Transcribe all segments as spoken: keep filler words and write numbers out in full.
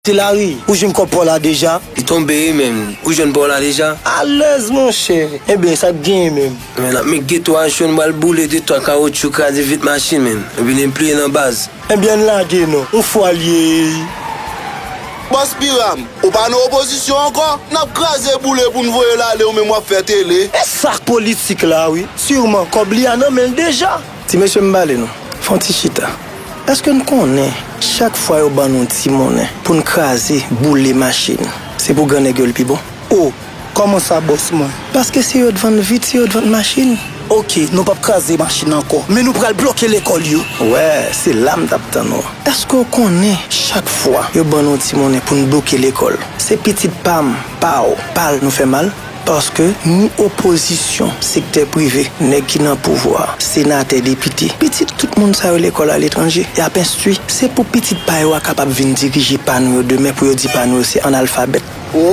Ti Lari, ou jwenn kòb pa w la deja? Li tonbe wi menm. Ou jwenn pa w la deja? Alèz monchè. Ebyen, sa k genyen menm? Men n ap met geto a cho, n pral boule de twa kawotchou, kraze vit machin menm. Epi n pliye nan baz. Ebyen, ann lage non. Yon fwa l ye. Bòs Piram, ou pa nan opozisyon ankò? N ap kraze boule pou n voye l ale, ou menm w ap fè tele. E sa k politik la wi. Siman kòb li a nan men l deja. Ti mesye, m pale nou. Fè yon ti chita. Èske n konnen chak fwa yo ban nou ti monnen pou n kraze, boule machin, se pou grannèg yo l pi bon? O, kòman sa, bòs mwen? Paske se yo t vann vit, se yo t vann machin. Oke, nou p ap kraze machin ankò, men nou pral bloke lekòl yo. Wè, se la m t ap tann ou. Èske w konnen chak fwa yo ban nou ti monnen pou n bloke lekòl, se pitit pa m, pa w, pa l nou fè mal? Paske ni opozisyon, sektè prive, nèg ki nan pouvwa, senatè, depite, pitit tout moun sa yo lekòl aletranje, y ap enstwi. Se pou pitit pa yo a kapab vin dirije pa nou yo demen, pou yo di pa nou yo se analfabèt. O,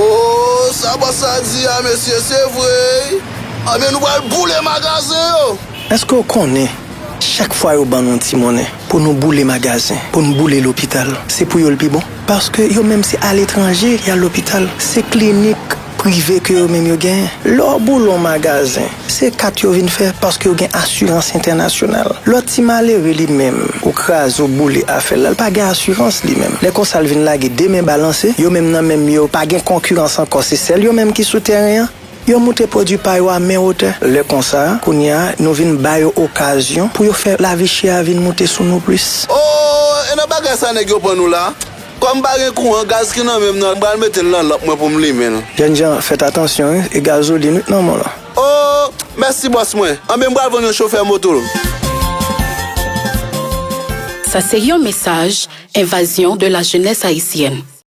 sa bòs la di a, mesye, se vre wi. Anben, nou pral boule magazen yo. Èske w konnen chak fwa yo ban nou ti monnen pou nou boule magazen, pou n boule lopital, se pou yo l pi bon? Paske yo menm se aletranje y al lopital, se klinik prive ke yo menm yo genyen. Lè w boule yon magazen, se kat yo vin fè paske yo gen asirans entènasyonal. Lòt ti malere li menm, ou kraze, ou boule afè l la, l pa gen asirans li menm. Lè konsa l vin lage de men balanse, yo menm nan menm yo pa gen konkirans ankò, se sèl yo menm ki sou tèren an. Yo moute pwodui pa yo a men wotè. Lè konsa, kounye a, nou vin ba yo okazyon pou yo fè lavi chè a vin moute sou nou plis. O, e nan bagay sa nèg yo pran nou la? Kòm m pa gen kouran, gaz ki nan men m nan, m pral mete l nan lanp mwen pou m limen l. Jènjan, fèt atansyon wi, e gazolin wi k nan men w la. O, mèsi bòs mwen. Anben, m pral vann yon chofè moto. Sa se yon mesaj Invasion de la Jeunesse Haïtienne.